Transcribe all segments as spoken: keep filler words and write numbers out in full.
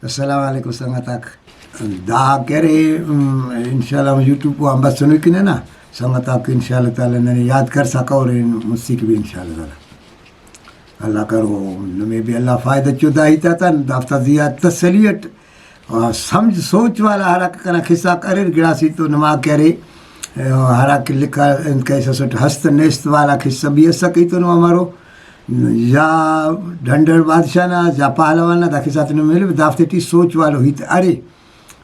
السلام علیکم سنگت آک۔ دا کہ ارے، ام، انشاءاللہ یوٹیوب آن بسنو کہ ننا سنگت آک انشاءاللہ تعالی ننے یاد کرسا کورین مستی کہ بھی انشاءاللہ تعالی۔ اللہ کرو نمے بھی اللہ فائدہ چو دا ہیت آتان دافتا زیات تسلی اٹ، آ، سمجھ سوچ والا ہرا کہ کنا قصہ آک اریر گڑاس ہی تو نما کہ ارے، آ، ہرا کہ لکھا انت کیسس اٹ ہست نیست والا قصہ بھی اسکہ ای تو نما مرو۔ یا ڈھنڈڑ بادشاہ نا یا پہلوان نا دا قصہ تینا ملو، دافتے ٹی سوچ والو ہیت ارے۔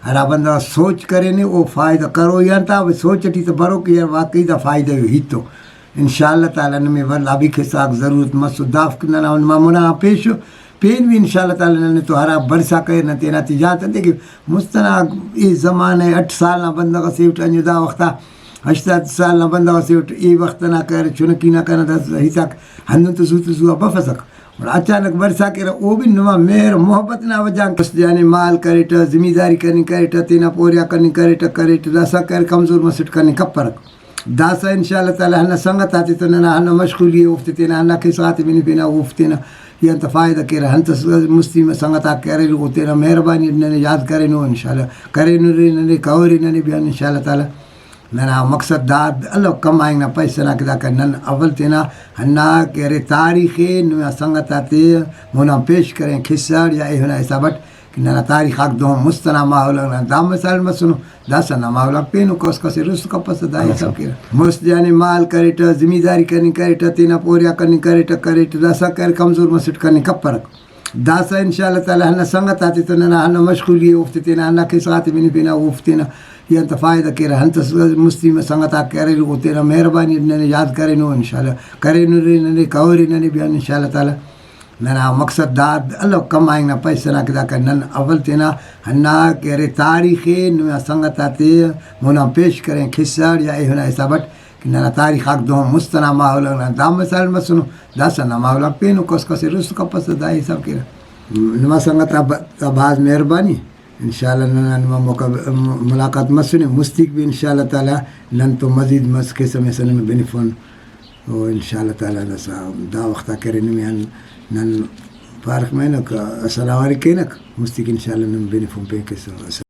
ہرا بندغ سوچ کرینے او فائدہ کرو یا انت آ سوچ ٹی تہ برو کہ یار واقعی دا فائدہ ءِ ہیت ءِ۔ انشاءاللہ تعالی نمے ولدا بھی قصہ آک ضرورت مسو دافک ننا نما منا پیش ءِ۔ پین بھی انشاءاللہ تعالی ننے تو ہرا برسا کریر نن تینا تے یات انتے کہ مست ئنا اے زمانہ ءِ اٹ سال نا بندغ ئسے اٹ انجو دا وختا ہشتاد سال نا بندغ ئسے اٹ، اے وخت ئنا کہ ارے چنکی نا کنا دا ہیتاک ہندن تو زو تو زو آ بفسک، گڑا اچانک برسا کیرہ، او بھی نما مہر و محبت نا وجہ غان کس جانے مال کریٹہ، زمینداری کننگ کریٹہ، تینا پوریا کننگ کریٹہ، کریٹہ، داسہ کہ ارے کمزور مسٹ کننگ کپرک۔ داسہ انشاءاللہ تعالی ہندا سنگت آتے تو ننا ہندا مشغولی ءِ، اوفتے تینا ہندا قصہ غاتے بنفینہ، اوفتینا ای انت فائدہ کیرہ، انت مستی سنگت آک کہ اریر او تینا مہربانی اٹ ننے یاد کرینو، انشاءاللہ کرینرے ننے، کورے ننے بھی انشاءاللہ تعالی۔ ننا مقصد دا الو کمائنگ نا پیسہ نا کہ داکان نن اول تینا ہندا کہ ارے تاریخ ءِ نما سنگت آتے مونا پیش کرین قصہ اٹ یا ایہن نا حساب اٹ کہ ننا تاریخ آک دہن مست ئنا ماحول آک ننا دا مثال مسنو، داسہ نا ماحول آک پینو کس کس رست کپسہ دا حساب کیرہ۔ مست جانے مال کریٹہ، زمینداری کننگ کریٹہ، تینا پوریا کننگ کریٹہ، کریٹہ، داسہ کہ ارے کمزور مسٹ کننگ کپرک۔ داسہ انشاءاللہ تعالی ہندا سنگت آتے تو ننا ہندا مشغولی ءِ، اوفتے تینا ہندا قصہ غاتے بنفینہ، اوفتینا ای انت فائدہ کیرہ، انت مستی سنگت آک کہ اریر او تینا مہربانی اٹ ننے یاد کرینو، انشاءاللہ کرینرے ننے، کورے ننے بھی انشاءاللہ تعالی۔ ننا مقصد دا الو کمائنگ نا پیسہ نا کہ داکان نن اول تینا ہندا کہ ارے تاریخ ءِ نما سنگت آتے مونا پیش کرین قصہ اٹ یا ایہن نا حساب اٹ کہ ننا تاریخ آک دہن مست ئنا ماحول آک ننا دا مثال مسنو، داسہ نا ماحول آک پینو کس کس رست کپسہ دا حساب کیرہ۔ نما سنگت آ ب-، تا بھاز مہربانی۔ انشاءاللہ ننا نما موقع ب-، م-، ملاقات مسنے، مستیک بھی انشاءاللہ تعالی نن تو مزید مس کیسہ میسہ نمے بنفن۔ و انشاءاللہ تعالی داسہ دا وخت آ کرے نمے آن نن پارخ مینک، السلام علیکم کینک، مستیک انشاءاللہ نمے بنفن پین کیسہ۔